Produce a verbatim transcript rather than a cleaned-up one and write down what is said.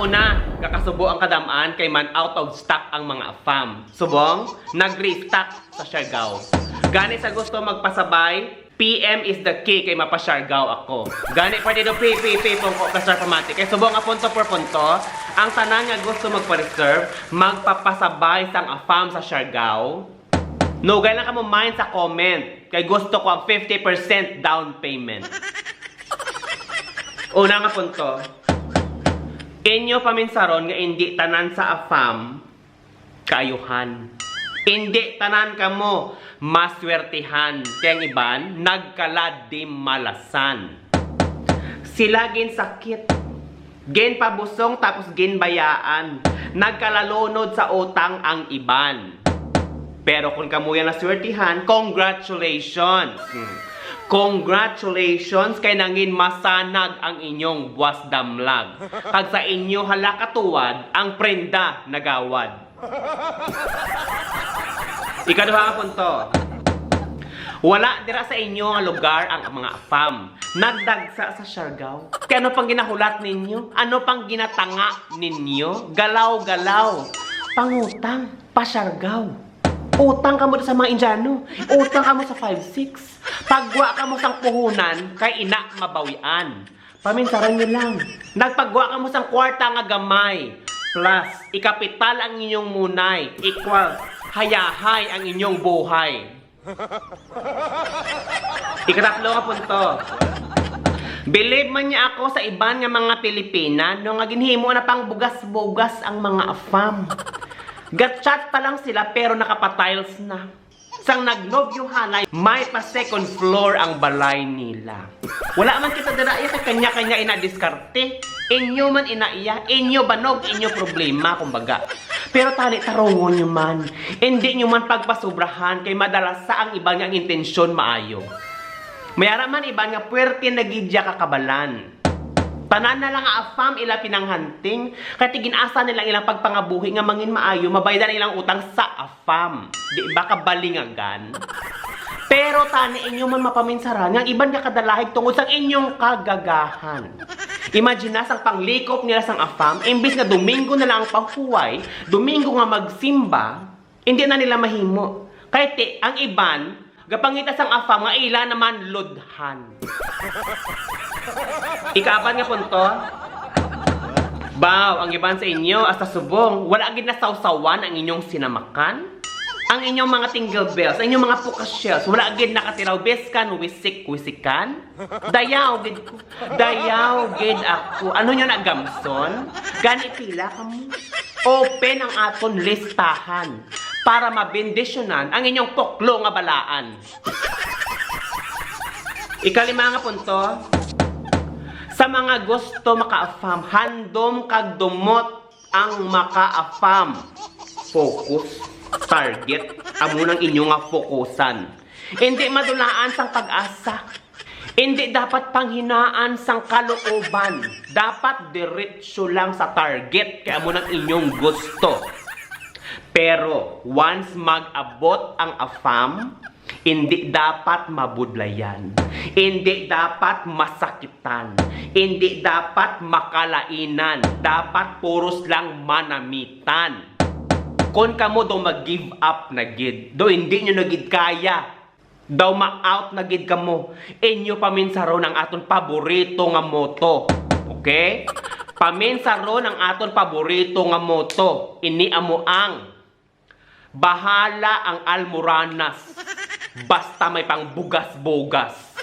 Una, kakasubo ang kadam-an kay man out of stock ang mga afam. Subong, nag-restock sa Siargao. Gani sa gusto magpasabay, P M is the key kay mapa-Siargao ako. Gani, Partido P P P, pungko ka, Sir Pamati. Kay subong nga punto por punto, ang tanan nga gusto magpa-reserve, magpapasabay sang afam sa Siargao. Nugay lang kamo mind sa comment, kay gusto ko ang fifty percent down payment. Una nga punto, inyo paminsaron nga indi tanan sa afam kaayuhan. Indi tanan kamo maswertihan, kay ang iban nagkaladimalasan. Sila ginsakit, ginpabusong, tapos ginbayaan. Nagkalalunod sa utang ang iban. Pero kung kamo ya naswertihan, congratulations! Hmm. Congratulations kay nangin masanag ang inyong buwas damlag. Kag sa inyo hala katuwad ang prenda nagawad. Ikaduha nga punto. Wala dira sa inyo nga lugar ang mga afam. Nagdagsa sa Siargao. Kay ano pang ginahulat ninyo? Ano pang ginatanga ninyo? Galaw-galaw. Pangutang. Pa-Siargao. Utang kamo sa mga Indiano. Utang kamo sa five six. Pagwa kamo sang puhunan, kay ina mabawian. Paminsaron nyo lang. Nagpagwa kamo sang kwarta nga gamay. Plus, ikapital ang inyong munay. Equals, hayahay ang inyong buhay. Ikatatlo nga punto. Believe man niya ako sa iban nga mga Pilipina, no, nga ginhimo na pang bugas-bugas ang mga afam. Gatchat pa lang sila pero nakapatiles na. Sang nagnobyuhanay, may pa second floor ang balay nila. Wala man kita dira iya kay kanya-kanya ina diskarte. Inyo man ina iya, inyo banog, inyo problema, kumbaga. Pero tani, tarungon nyo man. Indi nyo man pagpasubrahan kay madalasa ang iban nga ang intensyon maayo. May ara man iban nga puwerte na gid ya kakabalan. Tanan na lang nga afam ila pinanghanting, kay tigin-asa nila ilang pagpangabuhi nga mangin maayo, mabaydan ilang utang sa afam. Di ba kabalingagan? Pero tani inyo man mapaminsaran nga ang iban nga kadalahig tungod sang inyong kagagahan. Imagine na sang panglikop nila sang afam, imbis nga Domingo na lang ang pahuway, Domingo nga magsimba, hindi na nila mahimo. Kay ti, ang iban, gapangita sang afam nga ila naman ludhan. Ikaapat nga punto, baw, ang iban sa inyo, hasta subong, wala gid nasawsawan ang inyong sinamakan? Ang inyong mga tingle bells, ang inyong mga puka shells, wala gid nakatilaw, biskan wisik-wisikan? Dayaw gid ko. Dayaw gid ako. Ano nyo na, gamson? Gani pila kamo? Open ang aton listahan para mabendisyonan ang inyong puklo nga balaan. Ikalima nga punto, sa mga gusto maka-afam, handom kag dumot ang maka-afam. Focus, target, amo nang inyo nga fokusan. Hindi madulaan sang pag-asa. Hindi dapat panghinaan sang kalooban. Dapat diretso lang sa target, kay amo nang inyong gusto. Pero once mag-abot ang afam, hindi dapat mabudlayan. Hindi dapat masakitan. Hindi dapat makalainan. Dapat puros lang manamitan. Kon kamo daw mag-give up na gid, daw hindi nyo na gid kaya, daw ma-out na gid kamo, inyo paminsaron ang aton paborito nga motto. Okay? Paminsaron ang aton paborito nga motto. Ini amo ang, "Bahala ang almoranas, basta may pangbugas-bugas."